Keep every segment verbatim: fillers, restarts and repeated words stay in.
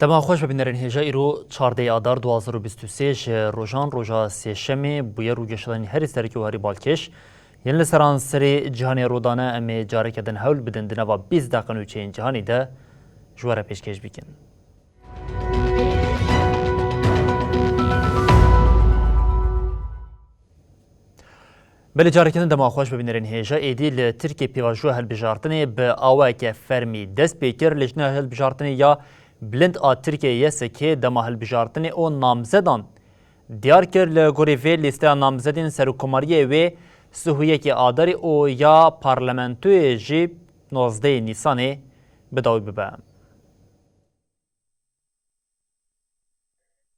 Dema xweş be bînerên hêja, îro çardeh Adar du hazar û bîst û sê ji rojan roja sêşemê bûye, rûgeşedanî herî sereke û herî balkêş yên li seranserê cîhanê rûdane. Em ê careke din hewl bidin di nava bîst deqe nûçeyên cîhanî de ji we re pêşkêş bikin. Belê, careke din dema xweş be bînerên hêja. Êdî li Tirkiyê pêvajoya hilbijartinê bi awayeke fermî dest pê kir. Lijneya Hilbijartinê ya Bilind a Tirkiyê, Y S K, dema hilbijartinê û namzedan diyar kir. Li gorî vê, lîsteya namzedên serokkomariyê wê sih û yekê Adarê û ya parlamentoyê jî nozdehê Nîsanê bi dawî bibe.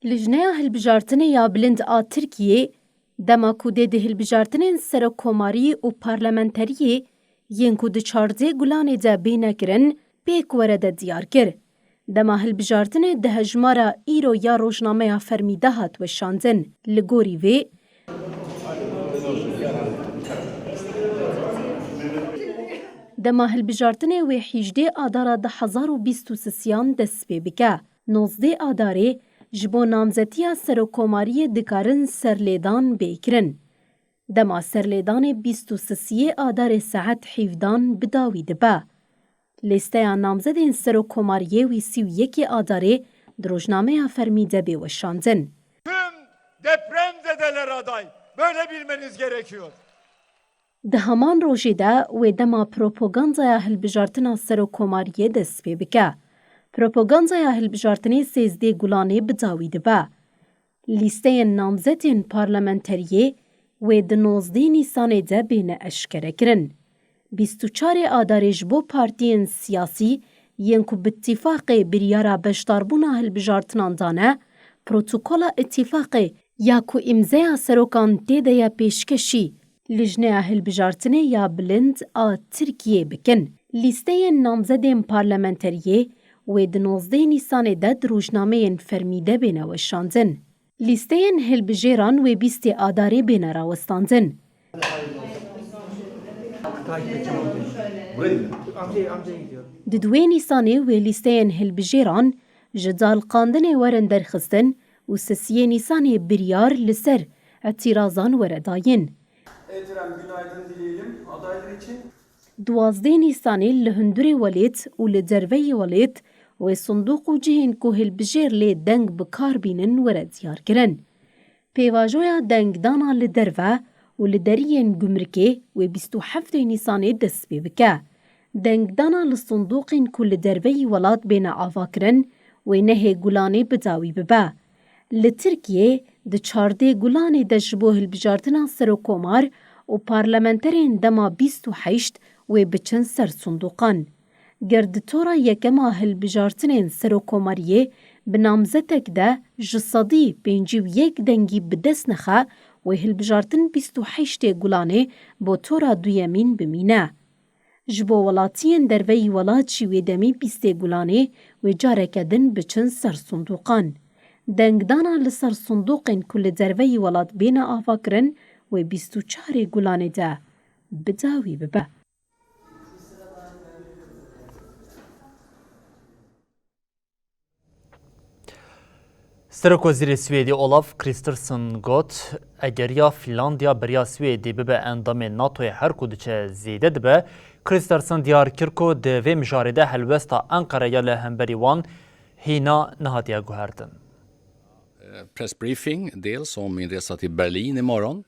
Lijneya Hilbijartinê ya Bilind a Tirkiyê, dema ku dê di hilbijartinên serokkomarî û parlamenteriyê yên ku di çardê Gulanê de bêne kirin, pêk were de diyar kir. Dema hilbijartinê di hejmara îro ya rojnameya fermî de hat weşandin. Li gorî vê, dema hilbijartinê wê hîjdê Adara du hezar û bîst û sisiyan dest pê bike. Nozdeh Adarê ji bo namzetiya serokkomariyê dikarin serlêdan bê kirin. Dema serlêdanê bîst û sisiyê Adarê saet hevdan bi dawî dibe. Lîsteya namzedên serokkomariyê wî sî û yekê Adarê di rojnameya fermî de bê weşandin. Tüm depremzedeler aday. Böyle bilmeniz gerekiyor. Di heman rojê de wê dema propagandaya hilbijartina serokkomariyê dest pê bike. Propagandaya hilbijartinê sêzdeh Gulanê bi dawî dibe. Lîsteyên namzetên parlamenteriyê wê di nozdeh Nîsanê de bêne eşkerekirin. Bîst û çarê Adarê ji bo partiyên siyasî yên ku bi tîfaqê biryara beşdarbûna hilbijartinan dane, protokola îtîfaqê ya ku îmzeya serokan tê de ye pêşkêşî Lijneya Hilbijartinê ya Bilind a Tirkiyê bikin. Lîsteyên namzedên parlamenteriyê wê di nozdeh Nîsanê de di rojnameyên fermî de bêne weşandin. Lîsteyên hilbijêran wê bîstê Adarê bêne rawestandin. Di duwê Nîsanê wê lîsteyên hilbijêran ji daliqandinê werin derxistin û sisiyê Nîsanê biryar li ser îtîrazan were dayîn. Efendim, günaydın dileyelim adaylar için. Duwazdeh Nîsanê li hundirê welêt û li derveyî welêt wê sindoq û cihên ku hilbijêr lê deng bi kar bînin were diyarkirin. Pêvajoya dengdana li derve û li deriyên gumrikê wê bîst û heftê Nîsanê dest pê bike. Dengdana li sindoqên ku li derveyî welat bêne avakirin wê nehê Gulanê bi dawî bibe. Li Tirkiyê di çardê Gulanê de ji bo hilbijartina serokkomar û parlamenterên dema bîst û heşt wê biçin ser sindoqan. Ger di tora yekema hilbijartinên serokkomariyê bi namzetek de ji sedî pêncî û yek dengî bi dest nexe, wê hilbijartin bîst û heştê Gulanê bo tora duyemîn bimîne. Ji bo welatiyên derveyî welat jî wê demî bîstê Gulanê wê careke din biçin ser sindoqan. Dengdana li ser sindoqên ku li derveyî welat bêne avakirin wê bîst û çarê Gulanê de bi dawî bibe. Serokwezîrê Swêdê Olaf Kristersson got, egeriya Fînlandya beriya Swêdê bibe endamê NATOyê her ku diçe zêde dibe. Kristersson diyar kir ku di vê mijarê de helwesta Enqerê ya li hemberî wan hîna nehatiye guhertin. Pressbriefing dels om min resa till Berlin imorgon.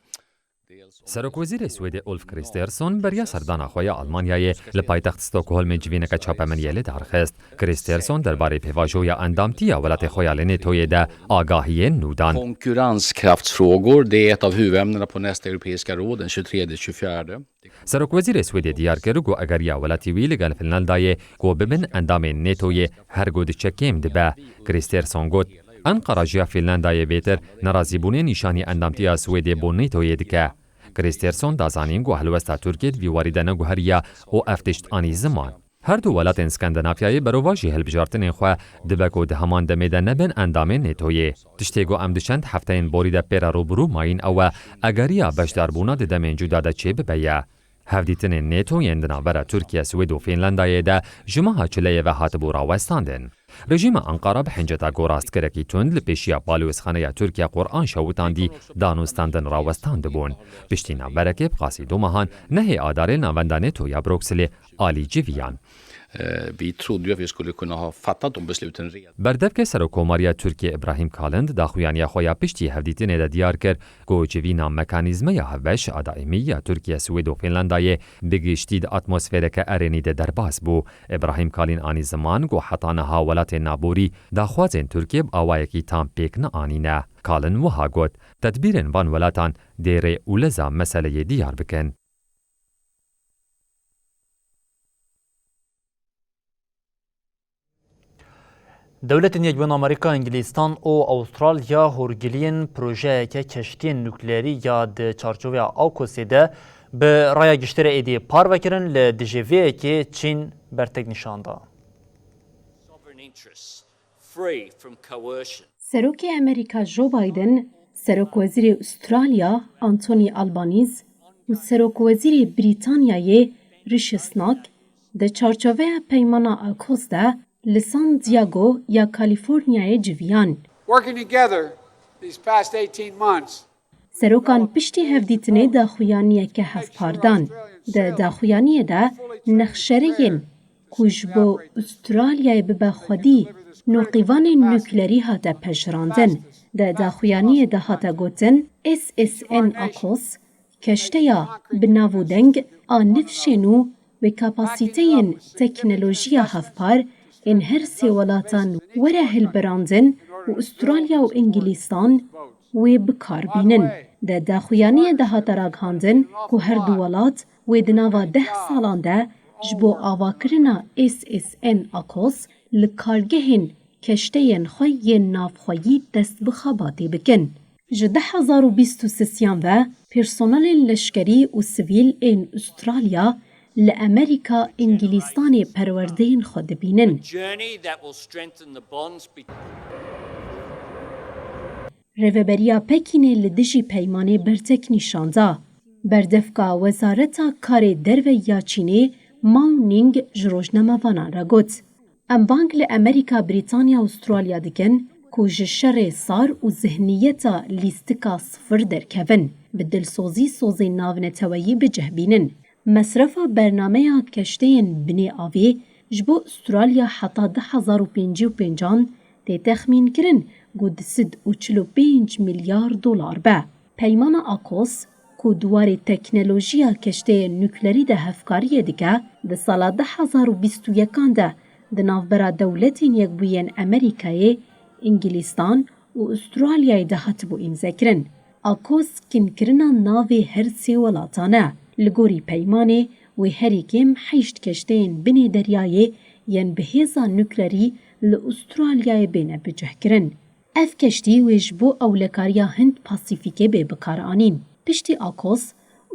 Serokwezîrê Swêdê Ulf Kristersson beriya serdana xwe ya Almanyayê li paytext Stockholmê civîneke çapemeniyê li dar xist. Kristersson derbarê pêvajoya endamtiya welatê xwe ya li NATOyê de agahiyên nû dan. Konkurrenskraftsfrågor, det är ett av huvudämnena på nästa europeiska råd den tjugotredje tjugofjärde. Serokwezîrê Swêdê diyar kir ku egeriya welatî wî li gel Finlandayê ku bibin endamên NATOyê her ku diçe kêm dibe. Kristersson got, Enqara ji ya Finlandayê bêtir nerazîbûnê nîşanî endamtiya Swêdê bo NATOyê dike. Kristersson da zanîn ku helwesta Tirkiyê di vî warî de neguheriya û ev tişt anî ziman. Her du welatên Skandinafyayê berovajî hilbijartinên xwe dibe ku di heman demê de nebin endamên NATOyê. Tiştê ku em di çend hefteyên borî de pê re rûbirû mayîn ew e, egeriya beşdarbûna di demên cuda de çêbibe ye. Hevdîtinên NATO yên di navbera Tirkiye, Swêd û Fînlandayê de ji meha çileyê ve hatibû rawestandin. Rejîma Enqara bi hinceta ku rastkirekî tund li pêşiya balwêzxaneya Tirkiye Quran şewitandî, danûstandin rawestandibûn. Piştî navberekê bi qasî du mehan nehê Adarê navenda NATO ya Brukselê alî civiyan. Eh, vi trodde ju att vi skulle kunna ha fattat de besluten redan. Berdevkê Serokkomariya Tirkiye Îbrahîm Kalin di daxuyaniya xwe ya piştî hevdîtinê de diyar kir ku civîna mekanîzmeya hevbeş a daîmî ya Tirkiye, Swêd û Fînlandayê bi giştî di atmosfereke erênî de derbas bû. Îbrahîm Kalin anî ziman ku heta niha welatên naborî daxwazên Tirkiye bi awayekî tam pêk neanîne. Kalin wiha got, Tedbîrên van welatan dê rê û leza meseleyê diyar bikin. Dewletên Yekbûyî Amerîka, Îngilîstan û Awustralya hûrgiliyên projeyeke keştiyên nukleerî ya di çarçoveya AUKUSê de bi raya giştî re êdî parve kirin, li dijî vê yekê Çîn bertek nîşan da. Sovereign interests, free from coercion. Serokê Amerîka Joe Biden, Serokwezîrê Ustralya Anthony Albanese û Serokwezîrê Brîtanyayê Rishi Sunak di çarçoveya peymana AUKUS de li San Diego ya Kalîforniyayê civiyan. Working together these past eighteen months, Serokan piştî hevdîtinê daxuyaniyeke hevpar dan. Di daxuyaniyê de nexşereyên ku ji bo Ustralyayê bibe xwedî noqîvanên nuklerî hate pejirandin. Di daxuyaniyê de hate gotin, S S N AUKUS keşteya bi nav û deng a nifşên û wê kapasîteyên teknolojiya hevpar ên her sê welatan were hilberandin û Ustralya û Îngilîstan wê bi kar bînin. Di daxuyaniyê de hate ragihandin ku her du welat wê di nava deh salan de ji bo avakirina S S N AUKUS li kargehên keşteyên xwe yên navxweyî dest bi xebatê bikin. Ji du hezar û bîst û sisiyan ve personelên leşkerî û sivîl ên Ustralya li Amerîka, Îngilîstanê perwerdeyên xwe dibînin. Journey that will strengthen the bonds between Rêveberiya Pekînê li dijî peymanê bertek nîşan da. Berdevka Wezareta Karê Derve ya Çînê Mao Ning ji rojnamevanan re got, Em bang li Amerîka, Brîtanya û Ustralya dikin ku ji şerê sar û zihniyeta lîstika sifir derkevin, bi dilsozî sozên navneteweyî bi cih bînin. Mesrefa bernameya keşteyên binê avê ji bo Ustralya heta du hezar û pêncî û pêncan tê texmînkirin ku du sed û çil û pênc milyar dolar be. Peymana AUKUS, ku di warê teknolojiya keşteyên nuklerî de hevkariyê dike, di sala du hezar û bîst û yekan de di navbera Dewletên Yekbûyî yên Amerîkayê, Îngilîstan û Ustralyayê de hatibû îmzekirin. AUKUS kinkirina navê her sê welatan e. Li gorî peymanê, wê herî kêm heşt keşteyên binê deryayê yên bi hêza nuklerî li Ustralyayê bêne bicihkirin. Ev keştî wê ji bo ewlekariya Hind Pasîfîkê bê bikaranîn. Piştî AUKUS,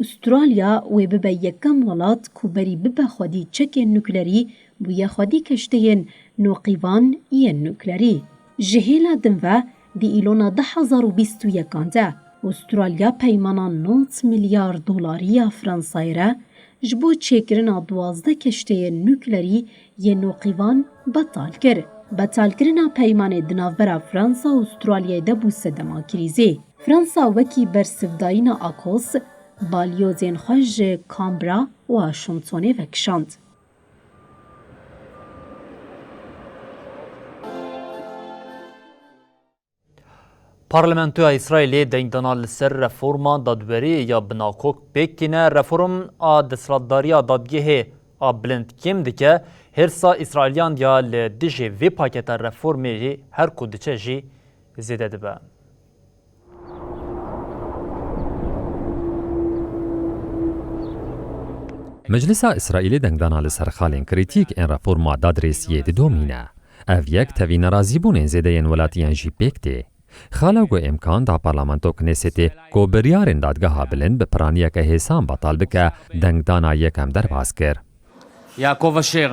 Ustralya wê bibe yekem welat ku berî bibe xwedî çekên nuklerî, bûye xwedî keşteyên noqîvan yên nuklerî. Ji hêla din ve di îlona du hezar û bîst û yekan de Ustralya peymana nod milyar dolarî ya Fransayê re ji bo çêkirina duwazdeh keşteyên nuklerî yên noqîvan betal kir. Betalkirina peymanê di navbera Fransa û Ustralyayê de bû sedema krîzê. Fransa wekî bersivdayîna AUKUS balyozên xwe ji Canberra û Washingtonê vekişand. Parlamentoya Îsraîlê dengdana li ser reforma dadweriyê ya binakok pêk tîne. Reform a desthilatdariya dadgehê a bilind kêm dike, hêrsa Îsraîliyan ya li dijî vê paketa reformê jî her ku diçe jî zêde dibe. Meclisa Îsraîlê dengdana li ser xalên krîtîk ên reforma dadrêsiyê didomîne. Ev yek tevî nerazîbûnên zêde yên welatiyên jî pêk tê. Xalo Go Emkan da parlamento Knessetê ku biryarên dadgeha bilind bi piraniyeke hêsan betal bike, dengdana yekem derbas kir. Yaakov Asher.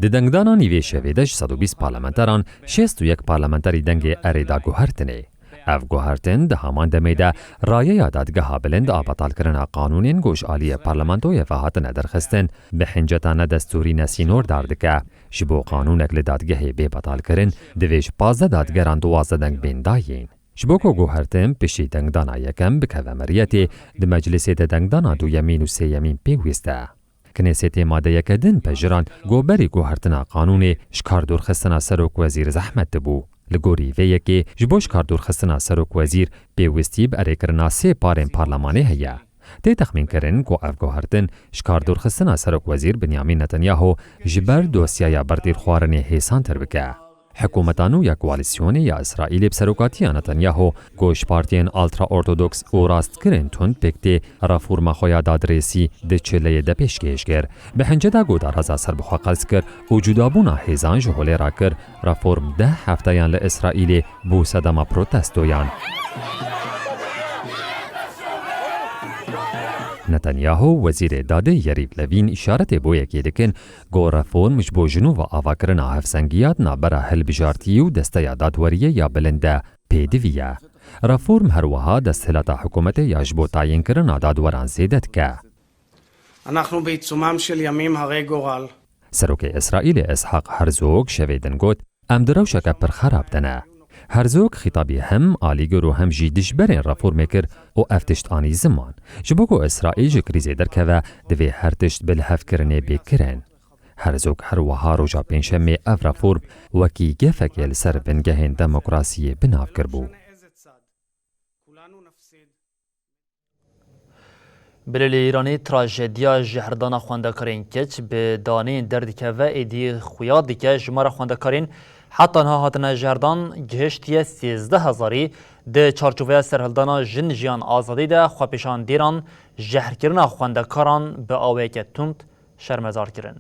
Di dengdana nîvê şevê de ji sed û bîst parlamenteran şêst û yek parlamenterî dengê erê da guhertinê. Ev guhertin di heman demê de rayeya dadgeha bilind a betalkirina qanûnên ku ji aliyê parlamentoyê ve hatine derxistin, bi hinceta nedestûrî ne sînordar dike. Ji bo qanûnek li dadgehê bê betalkirin, divê ji pazdeh dadgeran duwazdeh deng bên dayîn. Ji bo ku guhertin piştî dengdana yekem bikeve meriyetê, di meclisê de dengdana duyemîn û sêyemîn pêwîst e. Knessetê madeyeke din pejirand ku berî guhertina qanûnê ji kar dûrxistina serokwezîr zehmet dibû. Li gorî vê yekê ji bo ji kar dûrxistina serokwezîr pêwîstî bi erêkirina sê parên parlemanê heye. Tê texmînkirin ku ev guhertin ji kar dûrxistina serokwezîr Binyamîn Netanyahu ji ber dosyaya bertîrxwarinê hêsantir bike. Hikûmeta nû ya koalîsyonê ya Îsraîlê bi serokatiya Netanyahu ku ji partiyên ultra-ortodoks û rastkirin tund pêk tê, reforma xwe ya dadrêsî di çileyê de pêşkêş kir. Bi hinceta ku daraza serbixwe qels kir û cudabûna hêzan ji holê rakir, reform deh hefteyan li Îsraîlê bû sedema protestoyan. Netanyahu, Wezîrê Dadê Yerîv Levîn îşaretê bo yekê dikin ku reform ji bo jinû ve avakirina hevsengiya di navbera hilbijartiyî û desteya dadweriyê ya bilind de pêdivî ye. Reform her wiha desthilata hikûmetê ya ji bo tayînkirina dadweran zêde dike. אנחנו בעיצומם של ימים הרי גורל. Serokê Îsraîlê Ishak Herzog şevê din got, Em di rewşeke pir xerab de ne. Herzog xîtabî hem alîgir û hem jî dijberên reformê kir û ev tişt anî ziman. Ji bo ku Îsraîl ji krîzê derkeve, divê her tişt bi lihevkirinê bê kirin. Herzog her wiha roja pêncşemê ev reform wekî gefekê li ser bingehên demokrasiyê bi nav kiribû. Belê li Îranê trajediya jehrdana xwendekarên keç bi daneyên derdikeve, êdî xuya dike. Jimara xwendekarên heta niha hatine jehirdan gihiştiye sêzdeh hezarî. Di çarçoveya serhildana Jin Jiyan Azadî de xwepêşandêran jehrkirina xwendekaran bi awayeke tund şermezar kirin.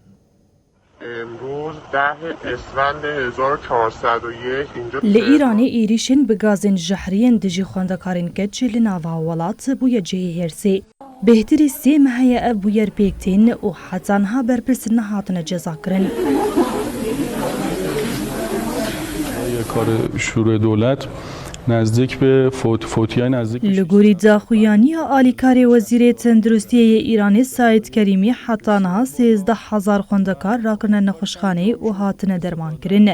امروز ده اسفند هزار و چهارصد و یک اینجا Li Îranê êrîşên bi gazên jehrî yên dijî xwendekarên keç li nava welat bûye cihê hêrsê. Bêhtirî sê meh heye ev bûyer pêk tên û heta niha berpirs nehatine cezakirin. یه کار شروع دولت نزدیک به فوت، فوتیای نزدیک به Li gorî daxuyaniya alîkarê Wezîrê Tenduristiyê yê Îranê Saîd Kerîmî, heta niha sêzdeh hezar xwendekar rakirine nexweşxaneyê û hatine dermankirin.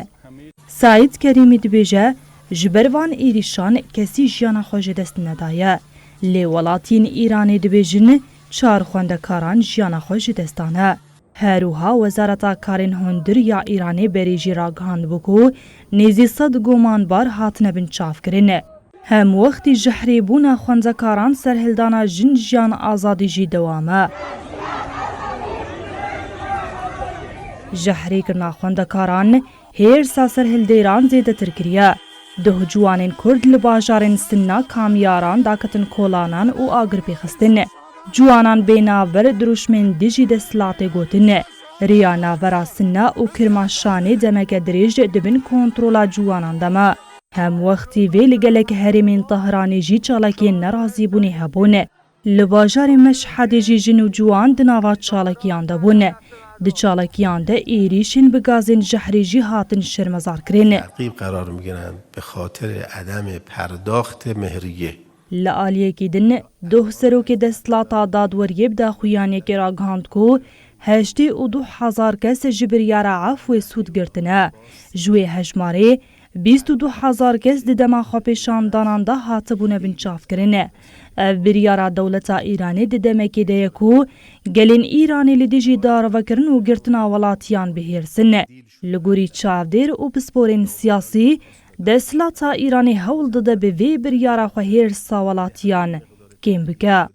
Saîd Kerîmî dibêje, ji ber van êrîşan kesî jiyana xwe ji dest nedaye. Lê welatiyên Îranê dibêjin çar xwendekaran jiyana xwe ji dest dane. Her wiha Wezareta Karên Hundir ya Îranê berê jî ragihandibû ku nêzî sed gumanbar hatine binçavkirin. Hemwextî jehrîbûna xwendekaran serhildana Jin Jiyan Azadî jî dewam e. Jehrîkirina xwendekaran hêrsa serhildêran zêdetir kiriye. Duh ciwanên Kurd li bajarên Sinna, Kamyaran daketin kolanan û agir pêxistin. Ciwanan bê navber dirûşmên dijî desthilatê gotin. Riya navbera Sinna û Kirmaşanê demeke dirêj di bin kontrola ciwanan de me. Hemwextî vê li gelek herêmên Tehranê jî çalakiyên nerazîbûnê hebûn. Li bajarê Meşhedê jî jin û ciwan di nava çalakiyan de bûn. Di çalakiyan de êrîşên bi gazên jehrê jî hatin şermezarkirin. تعقیب قرار می‌گیرند به خاطر عدم پرداخت مهریه. Li aliyekî din, doh serokê desthilata dadweriyê bi daxuyaniyekê ragihand ku heştê û du hezar kes ji biryara efwê sûd girtine. Ji wê hejmarê bîst û du hezar kes di dema xwepêşandanan de hatibûne binçavkirin. Ev biryara dewleta Îranê di demekê de ye ku gelên Îranê li dijî darevekirin û girtina welatiyan bi hêrs in. Li gorî çavdêr û pisporên siyasî, Desthilata Îranê hewl dide bi vê biryara xwe hêrsa welatiyan kêm bike.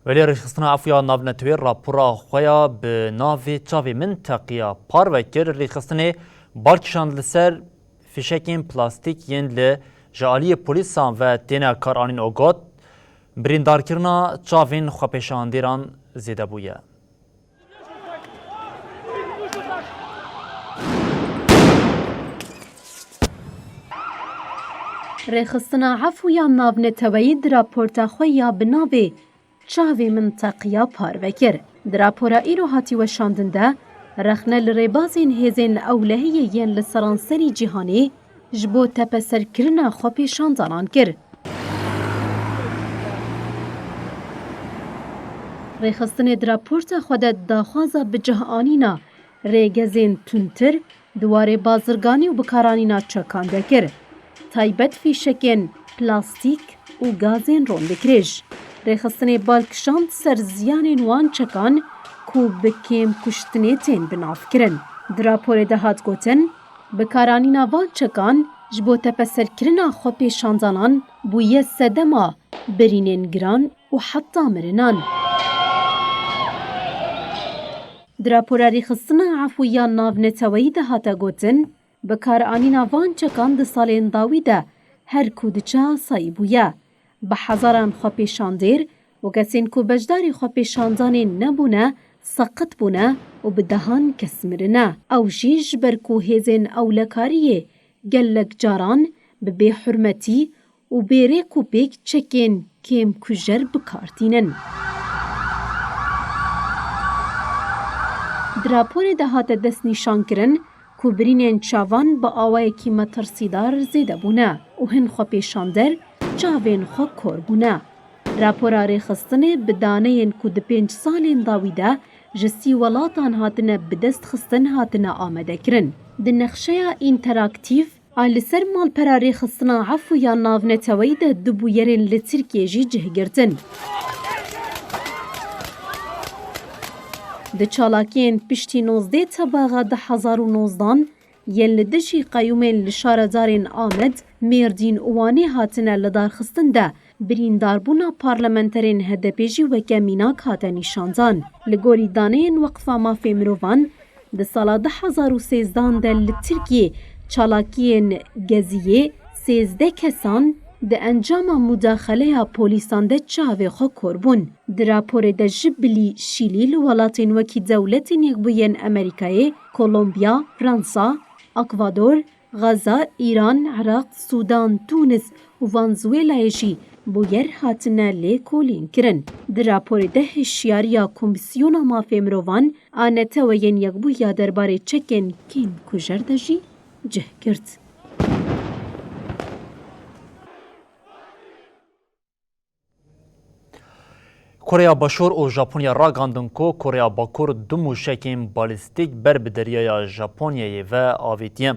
Welê rêxistina Efû ya Navneteweyî rapora xwe ya bi navê Çavê Min Teqiya parve kir. Rêxistinê bal kişand li ser fîşekên plastîk yên li ji aliyê polîsan ve têne karanîn û got, birîndarkirina çavên xwepêşandêran zêde bûye. Rêxistina Efû ya Navneteweyî di raporta xwe ya bi navê Çavê Min Teqiya parve kir. Di rapora îro hatî weşandin de, rexne li rêbazên hêzên ewlehiyê yên li seranserî cîhanê ji bo tepeserkirina xwepêşandanan kir. Rêxistinê di raporta xwe de daxwaza bi cih anîna rêgezên tundtir di warê bazirganî û bikaranîna çekan de kir, taybet fîşekên plastîk û gazên rondikrêj. Rêxistinê bal kişand ser ziyanên wan çekan ku bi kêm kuştinê tên binavkirin. Di raporê de hat gotin, bikaranîna van çekan ji bo tepeserkirina xwepêşandanan bûye sedema birînên giran û heta mirinan. Di rapora Rêxistina Efû ya Navneteweyî de hate gotin, bikaranîna van çekan di salên dawî de her ku diçe asayî bûye. Bi hezaran xwepêşandêr û kesên ku beşdarî xwepêşandanê nebûne, seqit bûne û bi dehan kes mirine. Ew jî ji ber ku hêzên ewlekariyê gelek caran bi bêhurmetî û bê rêk û pêk çekên kêm kujer bi kar tînin. Di raporê de hate destnîşankirin ku birînên çavan bi awayekî metirsîdar zêde bûne û hin xwepêşander çavên xwe kor bûne. Rapora rêxistinê bi daneyên ku di pênc salên dawî de ji sî welatan hatine bidestxistin hatine amadekirin. Di nexşeya înteraktîf a li ser malpera Rêxistina Efû ya Navneteweyî de du bûyerên li Tirkiyê jî cih girtin. Di çalakiyên piştî nozdeh Tebaxa du hezar û nozdan yên li dijî qeyûmên li şaredarên Amed, Mêrdîn û Wanê hatine lidarxistin de, birîndarbûna parlamenterên H D P jî weke mînak hate nîşandan. Li gorî daneyên Weqfa Mafê Mirovan, di sala du hezar û sêzdan de li Tirkiyê çalakiyên Geziyê sêzdeh kesan di encama mudaxeleya polîsan de çavê xwe kor bûn. Di raporê de jî bilî Şîlî li welatên wekî Dewletên Yekbûyên Amerîkayê, Kolombiya, Fransa, Ekvador, Xeza, Îran, Iraq, Sûdan, Tûnis û Venezuelayê jî bûyer hatine lêkolînkirin. Di raporê de hişyariya Komîsyona Mafê Mirovan a Neteweyên Yekbûyî ya derbarê çekên kêm kujer de jî cih girt. Koreya Başûr û Japonya ragandin ku Koreya Bakur du mûşekên balîstîk ber bi deryaya Japonyayê ve avêtiye.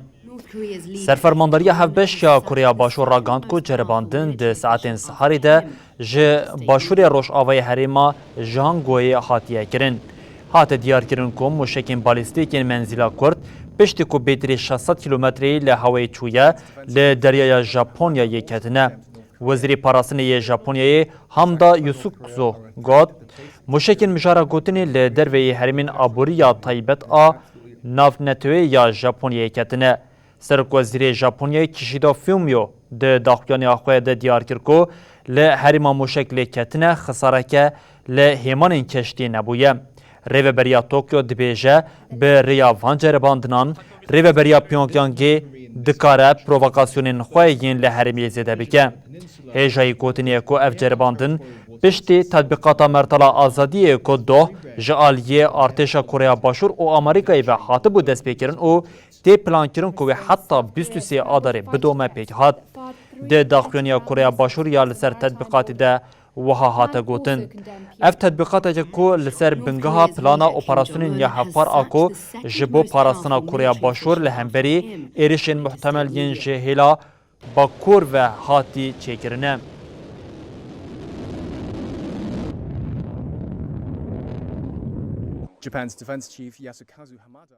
Serfermandariya Hevbeş ya Koreya Başûr ragand ku ceribandin di saetên siharê de ji başûrê rojavayê herêma Janggoyê hatiye kirin. Hate diyarkirin ku mûşekên balîstîk yên menzîla kurt, piştî ku bêtirî şeş sed kîlometreyî li hewayê çûye, li deryaya Japonyayê ketine. Wezîrê Parastinê yê Japonyayê Hamada Yasukazu got, mûşekên mijara gotinê li derveyî herêmên aborî ya taybet a navneteweyê ya Japonyayê ketine. Serokwezîrê Japonyayê Kishida Fumio di daxuyaniya xwe de diyar kir ku li herêma mûşek lê ketine xisareke li hêmanên keştiyê nebûye. Rêveberiya Tokyo dibêje, bi rêya van ceribandinan, Rêveberiya Pyongyangê dikare provokasyonên xwe yên li herêmê zêde bike. Hêjayî gotinê ye ku ev ceribandin piştî tetbîqata Mertala Azadiyê ku doh ji aliyê artêşa Koreya Başûr û Amerîkayê ve hatibû destpêkirin û tê plankirin ku wê heta bîst û sê Adarê bidome pêk hat. Di daxuyaniya Koreya Başûr ya li ser tetbîqatê de wiha hate gotin, ev tetbîqateke ku li ser bingeha plana operasyonên ya hevpar a ku ji bo parastina Koreya Başûr li hemberî êrişên muhtemel yên ji hêla Bakur ve hatî çêkirine. Japan's defense chief Yasukazu Hamada.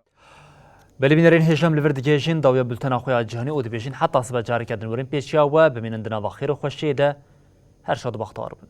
Belê bînerên hêja, em li vir digihêjin dawiya bultena xwe ya cîhanî û dibêjin heta sibe careke din werin pêşiya we, bimînin di nava xêr û xweşiyê de. Her şad û bextewar bin.